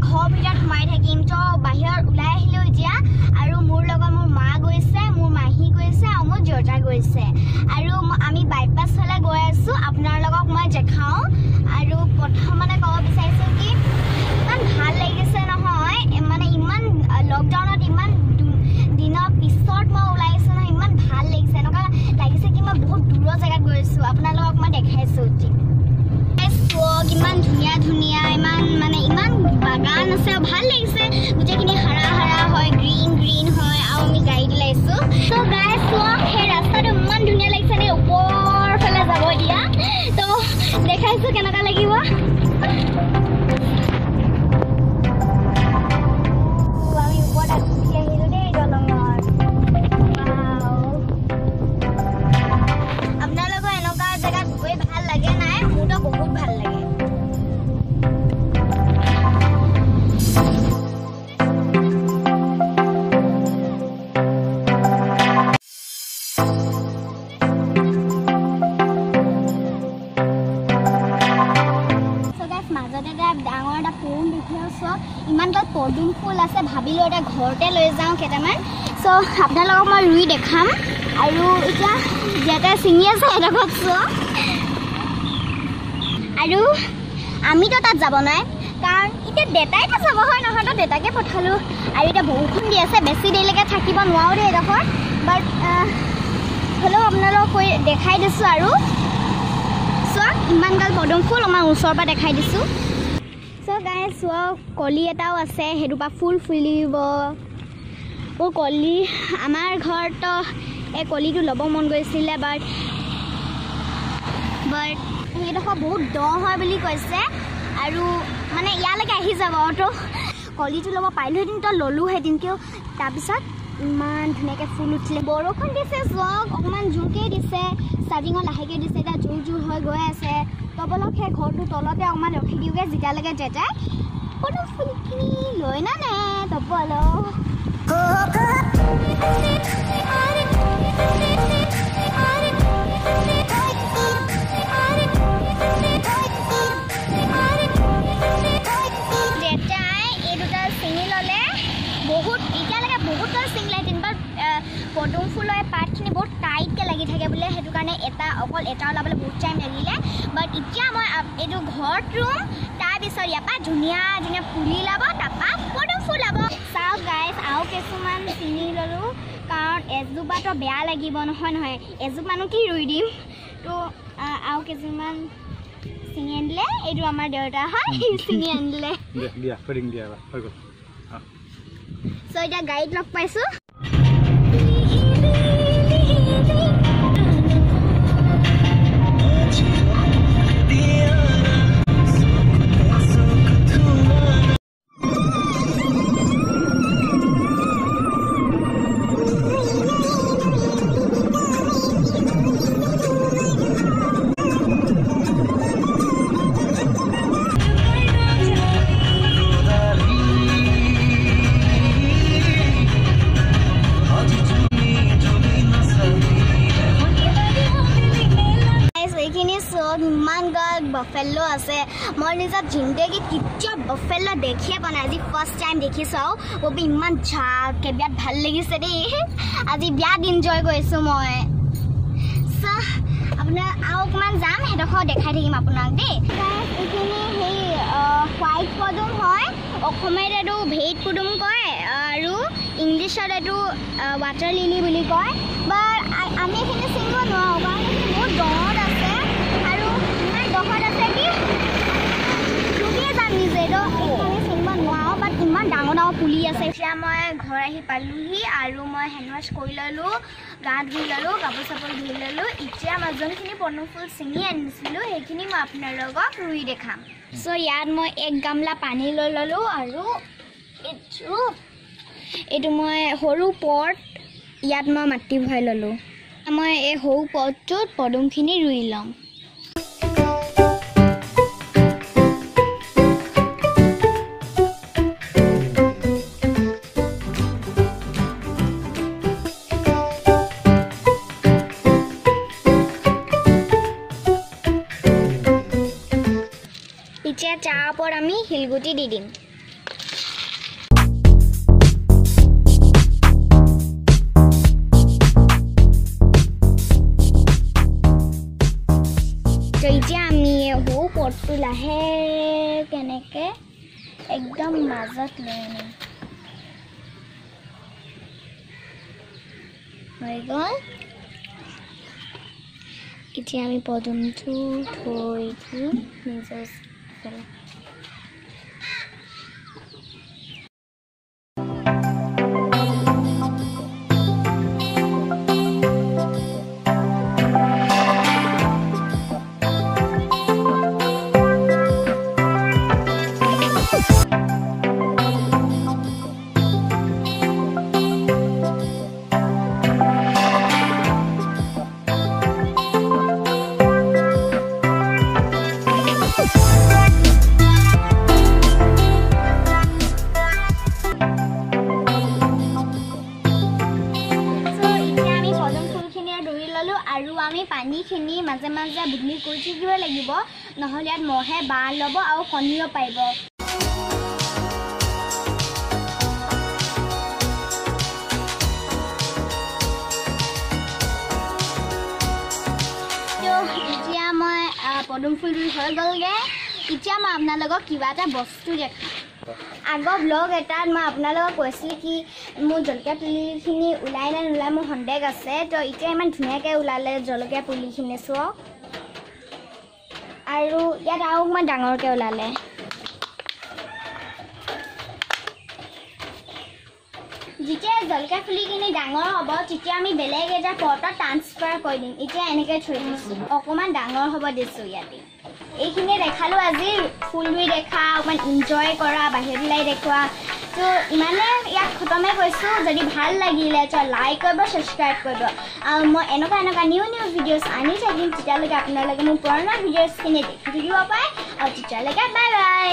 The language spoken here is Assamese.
ঘৰৰ ভিতৰত সোমাই থাকিম। তো বাহিৰত ওলাই আহিলোঁ এতিয়া আৰু মোৰ লগত মোৰ মা গৈছে, মোৰ মাহী গৈছে আৰু মোৰ দেউতা গৈছে আৰু আমি বাইপাছ ফালে গৈ আছোঁ। আপোনালোকক মই দেখাওঁ। আৰু প্ৰথম মানে ক'ব বিচাৰিছোঁ কি ইমান ভাল লাগিছে নহয়, মানে ইমান লকডাউনত ইমান দিনৰ পিছত মই ওলাই আহিছোঁ নহয়, ইমান ভাল লাগিছে। এনেকুৱা লাগিছে কি মই বহুত দূৰৰ জেগাত গৈছোঁ। আপোনালোকক মই দেখাইছোঁ কিমান ধুনীয়া ধুনীয়া, ইমান মানে ইমান বাগান আছে, ভাল লাগিছে। গোটেইখিনি হাৰা হাৰা হয়, গ্ৰীণ গ্ৰীণ হয়। আৰু আমি গাড়ীত ওলাইছোঁ। ত' গাইজ চোৱা, সেই ৰাস্তাটো ইমান ধুনীয়া লাগিছে নে, ওপৰ ফালে যাব দিয়া। তো দেখাইছোঁ কেনেকুৱা লাগিব। আমি ওপৰত উঠি আহিলোঁ দেই দলঙত। আপোনালোকৰ এনেকুৱা জেগাত গৈ ভাল লাগে নাই? মোৰতো বহুত ভাল লাগে। মাজতে এটা ডাঙৰ এটা পদুম দেখি আছোঁ, ইমান তাত পদুম ফুল আছে, ভাবিলোঁ এটা ঘৰতে লৈ যাওঁ কেইটামান। চ' আপোনালোকক মই ৰুই দেখাম। আৰু এতিয়া দেউতাই ছিঙি আছে এডোখৰত চোৱা। আৰু আমিতো তাত যাব নোৱাৰিম, কাৰণ এতিয়া দেউতাইতো যাব হয় নহয়, তো দেউতাকে পঠালোঁ। আৰু এতিয়া বৰষুণ দি আছে, বেছি দেৰিলৈকে থাকিব নোৱাৰোঁ দেই এডোখৰত, বাট হ'লেও আপোনালোকক কৈ দেখাই দিছোঁ। আৰু চোৱা ইমানগাল পদুম ফুল আমাৰ ওচৰৰ পৰা দেখাই দিছোঁ। চ' গাইজ চোৱা, কলি এটাও আছে, সেইটোৰ পৰা ফুল ফুলিব। অ' কলি আমাৰ ঘৰতো এই কলিটো ল'ব মন গৈছিলে, বাট বাট সেইডোখৰ বহুত দ হয় বুলি কৈছে আৰু মানে ইয়ালৈকে আহি যাব। তো কলিটো ল'ব পাৰিলোহেঁতেন, তো ল'লোহেঁতেন কিয়। তাৰপিছত ইমান ধুনীয়াকৈ ফুল উঠিলে। বৰষুণ দিছে চোৱাক, অকণমান জোৰকৈ দিছে, ষ্টাৰ্টিঙত লাহেকৈ দিছে, এতিয়া জোৰ জোৰ হৈ গৈ আছে। তো বলক সেই ঘৰটোৰ তলতে অকণমান ৰখি দিওঁগৈ যেতিয়ালৈকে দেউতাই পদুম ফুলখিনি লৈ নানে। তো বলক। দেউতাই এই দুটা ছিঙি ল'লে, বহুত এতিয়ালৈকে বহুত ছিঙিলেহেঁতেন, বাট পদুম ফুলৰ পাতখিনি বহুত টাইটকৈ লাগি থাকে বোলে, সেইটো কাৰণে এটা অকল এটা ওলাবলৈ বহুত টাইম লাগিলে। বাট এতিয়া মই এইটো ঘৰত ৰুম, তাৰপিছত ইয়াৰ পৰা ধুনীয়া ধুনীয়া পুলি ওলাব, তাৰপৰা পদুম ফুল ওলাব। চাওক গাইজ, আৰু কিছুমান ছিঙি ল'লোঁ, কাৰণ এজোপাতো বেয়া লাগিব নহয়, নহয় এজোপা মানুহ কি ৰুই দিম। তো আৰু কিছুমান ছিঙি আনিলে, এইটো আমাৰ দেউতা হয় ছিঙি আনিলে। চ' এতিয়া গাড়ীত লগ পাইছোঁ। ইমান গাল বফেলো আছে, মই নিজৰ জিন্দগীত কেতিয়াও বফেলো দেখিয়ে পোৱা নাই, আজি ফাৰ্ষ্ট টাইম দেখিছোঁ। আৰু ববি ইমান ঝাকে বিৰাট ভাল লাগিছে দেই, আজি বিৰাট এনজয় কৰিছোঁ মই। চ' আপোনাৰ আৰু অকণমান যাম, সেইডোখৰ দেখাই থাকিম আপোনাক দেই। এইখিনি সেই হোৱাইট পদুম হয়, অসমীয়াত এইটো ভেইট পদুম কয় আৰু ইংলিছত এইটো ৱাটাৰ লিলি বুলি কয়। বাট আমি এইখিনি ছিঙিব নোৱাৰোঁ, কাৰণ এইখিনি বহুত দঁত আছে আৰু ইমান দহত আছে কি ডুবিয়ে যাম নিজে, তো এইখিনি ছিঙিব নোৱাৰোঁ। বাট ইমান ডাঙৰ ডাঙৰ পুলি আছে। এতিয়া মই ঘৰ আহি পালোহি আৰু মই হেণ্ড ৱাছ কৰি ল'লোঁ, গা ধুই ল'লোঁ, কাপোৰ চাপোৰ ধুই ল'লোঁ। এতিয়া মই যোনখিনি পদুম ফুল ছিঙি আনিছিলোঁ সেইখিনি মই আপোনালোকক ৰুই দেখাম। চ' ইয়াত মই এক গামলা পানী লৈ ল'লোঁ আৰু এইটো মই সৰু পট ইয়াত মই মাটি ভৰাই ল'লোঁ। মই এই সৰু পটটোত পদুমখিনি ৰুই ল'ম। এতিয়া তাৰ ওপৰত আমি শিলগুটি দি দিম। পটটো লাহে কেনেকৈ একদম মাজত লৈ আনিম। হৈ গ'ল। এতিয়া আমি পদুমটো থৈ দিম নিজৰ ফালে। আৰু আমি পানীখিনি মাজে মাজে বদলি কৰি থাকিব লাগিব, নহ'লে ইয়াত মহে বাঁহ ল'ব আৰু কণীও পাৰিব। তো এতিয়া মই পদুম ফুল ৰুই হৈ গ'লগৈ। এতিয়া মই আপোনালোকক কিবা এটা বস্তু দেখাম। আগৰ ব্লগ এটাত মই আপোনালোকক কৈছিলোঁ কি মোৰ জলকীয়া পুলিখিনি ওলাই নে নোলাই মোৰ সন্দেহ আছে। তো এতিয়া ইমান ধুনীয়াকৈ ওলালে জলকীয়া পুলিখিনি, চাওক। আৰু ইয়াত আৰু অকণমান ডাঙৰকৈ ওলালে। যেতিয়া জলকীয়া পুলিখিনি ডাঙৰ হ'ব তেতিয়া আমি বেলেগ এটা পটত ট্ৰান্সফাৰ কৰি দিম। এতিয়া এনেকৈ থৈ দিছোঁ, অকণমান ডাঙৰ হ'ব দিছোঁ ইয়াতে। এইখিনিয়ে দেখালোঁ আজি, ফুল ৰুই দেখা, অকণমান এনজয় কৰা, বাহিৰত ওলাই দেখুওৱা। তো ইমানে ইয়াত খতমে কৈছোঁ। যদি ভাল লাগিলে তো লাইক কৰিব, ছাবস্ক্ৰাইব কৰিব। আৰু মই এনেকুৱা এনেকুৱা নিউ নিউ ভিডিঅ'ছ আনি থাকিম। তেতিয়ালৈকে আপোনালোকে মোৰ পুৰণা ভিডিঅ'ছখিনি দেখি থাকিব পাৰে। আৰু তেতিয়ালৈকে বাই বাই।